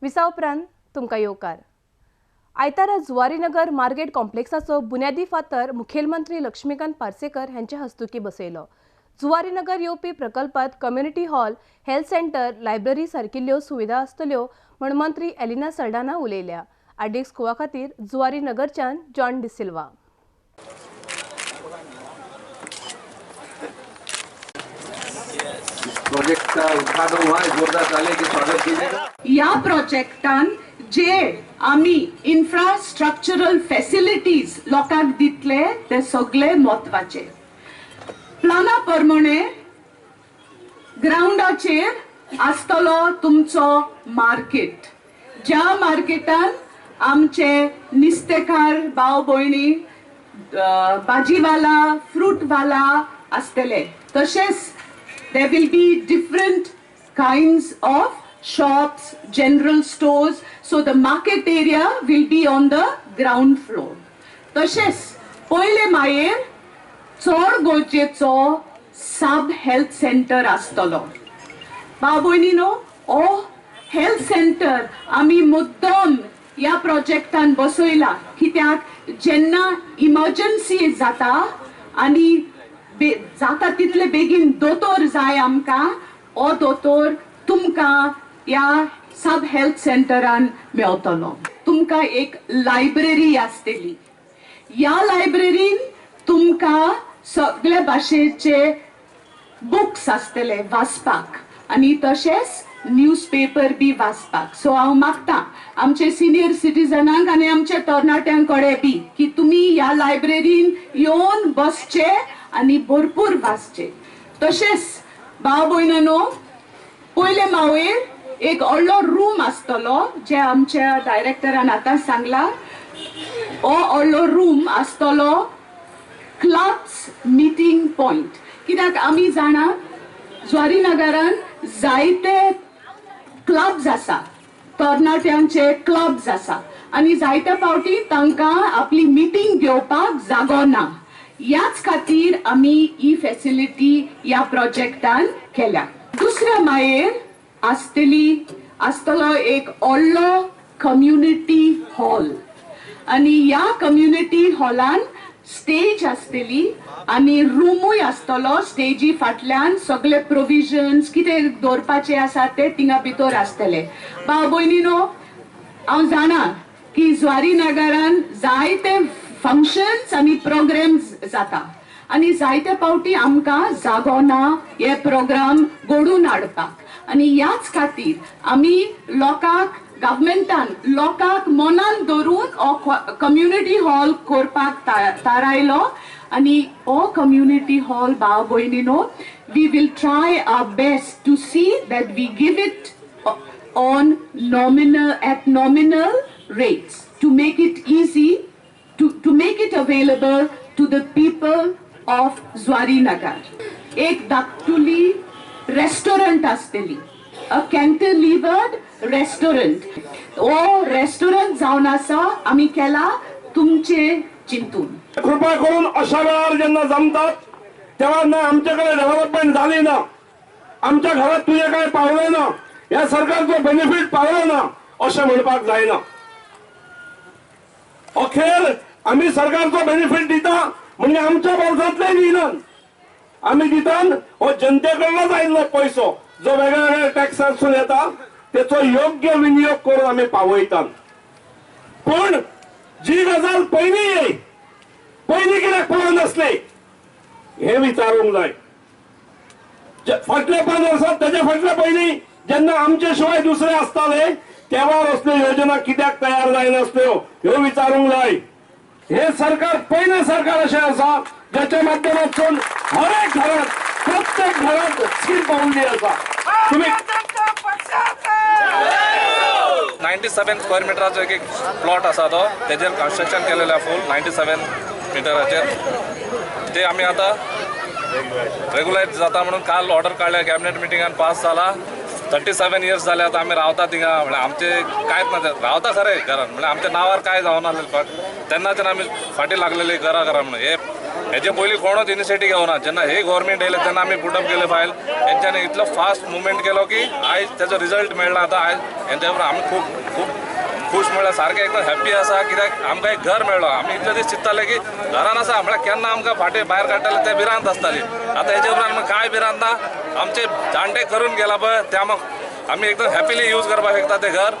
विसा उपरांत तुमकां येवकार. आयतारा जुवारीनगर मार्केट कॉम्प्लेक्साचो बुन्यादी फातर मुखेलमंत्री लक्ष्मीकांत पार्सेकर हांचे हस्तुकीं बसयलो. जुवारीनगर येवपी प्रकल्पात community hall, health centre, library सारकिल्ल्यो सुविधा आसतल्यो म्हूण मंत्री एलिना सल्डाना उलयल्या. आरडीएक्स गोवा खातीर जुवारी नगरच्यान जॉन डिसिल्वा. प्रोजेक्ट का उद्घाटन हुआ है, जोरदार ताली के स्वागत कीजिएगा. या प्रोजेक्टान जे आमी इन्फ्रास्ट्रक्चरल फॅसिलिटीज लोकांक दितले ते सगळे म्हत्वाचे. प्लाना प्रमाणे ग्रावंडाचेर आसतलो तुमचो मार्केट, ज्या मार्केटान आमचे नुस्तेकार भाव भयणी, भाजीवाला, फ्रूटवाला आसतले. तशेंच there will be different kinds of shops, general stores. So the market area will be on the ground floor. तशेंच पयले मायेर चड गरजेचो सब हेल्थ सेंटर आसतलो. भाव भयणीनो, हो हेल्थ सेंटर आमी मुद्दम ह्या प्रोजेक्टान बसयला, कित्याक जेन्ना इमर्जन्सी जाता आनी जाता तितले बेगीन दोतोर जाय आमकां, हो दोतोर तुमकां ह्या सब हेल्थ सेंटरान मेवतलो. तुमकां एक लायब्ररी आसतली. ह्या लायब्ररीन तुमकां सगळे भाशेचे बुक्स आसतले वाचपाक आनी तशेंच न्यूजपेपर बी वाचपाक. सो हांव मागता आमचे सिनियर सिटीजनांक आनी आमच्या तरणाट्यां कडेन बी की तुमी ह्या लायब्ररीन येवन बसचे आनी भरपूर वाचचे. तशेंच भाव भयणांनो, पयले मावयेर एक व्हडलो रूम आसतलो, जे आमच्या डायरेक्टरान आतां सांगला. हो व्हडलो रूम आसतलो क्लब्स मिटींग पॉयंट, कित्याक आमी जाणा ज्वारी नगरान जायते क्लब्स आसा, तरणाट्यांचे क्लब्स आसा आनी जायते फावटी तांकां आपली मिटींग घेवपाक जागो ना. ह्याच खातीर आमी ही फॅसिलिटी ह्या प्रोजेक्टान केल्या. दुसऱ्या मायेर आसतलो एक व्हडलो कम्युनिटी हॉल आनी ह्या कम्युनिटी हॉलान स्टेज आसतली आनी रुमूय आसतलो. स्टेजी फाटल्यान सगळे प्रोविजन्स कितें दवरपाचे आसा ते थिंगा भितर आसतले. भाव भयणीनो, हांव जाणा की ज्वारी नगरान जायते फंक्शन्स आनी प्रोग्राम्स जाता आनी जायते फावटी आमकां जागो ना हे प्रोग्राम घडोवन हाडपाक आनी ह्याच खातीर आमी लोकांक गव्हर्मेंटान लोकांक मनान धरून हो कम्युनिटी हॉल करपाक थारायलो. आनी हो कम्युनिटी हॉल भाव भयणीनो, we will try our best to see that we give it on nominal at nominal rates to make it easy to make it available to the people of Zuarinagar. एक धाकटुली restaurant आसतली, अ कॅन्टिलिवर्ड restaurant. हो restaurant जावन आसा आमी केला तुमचे चिंतून. कृपा करून अशा वेळार जेन्ना जमतात तेव्हा ना आमच्याकडे डेव्हलपमेंट झाली ना, आमच्या घरात तुझे काय पावले ना, या सरकारचो बेनिफिट पावलो ना अशें म्हणपाक जायना. अखेर आमी सरकारचो बेनिफिट दिता म्हणजे आमच्या बोल्सांतले दिनात, आमी दितात हो जनते कडलोच आयिल्लो पयसो जो वेगळ्या टॅक्सांतसून येता तेचो योग्य विनियोग करून आमी पावयतात. पूण जी गजाल पयलीं येय, पयलीं कित्याक पळोवंक नासली हें विचारूंक जाय. फाटल्या 5 वर्सां तेच्या फाटल्या पयलीं जेन्ना आमचे शिवाय दुसरे आसताले तेव्हा असल्यो योजना कित्याक तयार जायनासल्यो ह्यो विचारूंक जाय. हे सरकार पयलें सरकार अशें आसा ज्याच्या माध्यमांतसून हर एक घरात, प्रत्येक घरात स्कीम पावल्ली आसा. तुम्ही 97 स्क्वेअर मिटराचो एक प्लॉट आसा, तो तेजेर कन्स्ट्रक्शन केलेलें फूल 97 मिटराचेर. ते आमी आतां रेगुलायज जाता म्हणून काल ऑर्डर काडल्या, कॅबिनेट मिटिंगान पास जाला. 37 इयर्स जाले आतां आमी रावता थिंगा, म्हणल्यार आमचे कांयच ना, रावता खरें घरान, म्हणल्यार आमच्या नांवार कांय जावना, बट तेन्नाच्यान आमी फाटीं लागलेली घरां घरां म्हणून हे हेजे पयलीं कोणूच इनिशिएटीव घेवना. जेन्ना हे गव्हर्मेंट येयलें तेन्ना आमी पुटअप केलें फायल. तेंच्यांनी इतलो फास्ट मुवमेंट केलो की आयज तेजो रिजल्ट मेळ्ळा. आतां आयज हेंच्या बरोबर आमी खूब खूब खूश, म्हळ्यार सारकें एकदम हॅप्पी आसा, कित्याक आमकां एक घर मेळ्ळो. आमी इतले दीस चिंत्ताले की घरान आसा म्हळ्यार केन्ना आमकां फाटीं भायर काडटले ते भिरांत आसताली. आतां हेजे उपरांत आमकां कांय भिरांत ना. आमचे जाणटे करून गेला पळय ते आमी एकदम हॅपिली यूज करपाक शकता तें घर.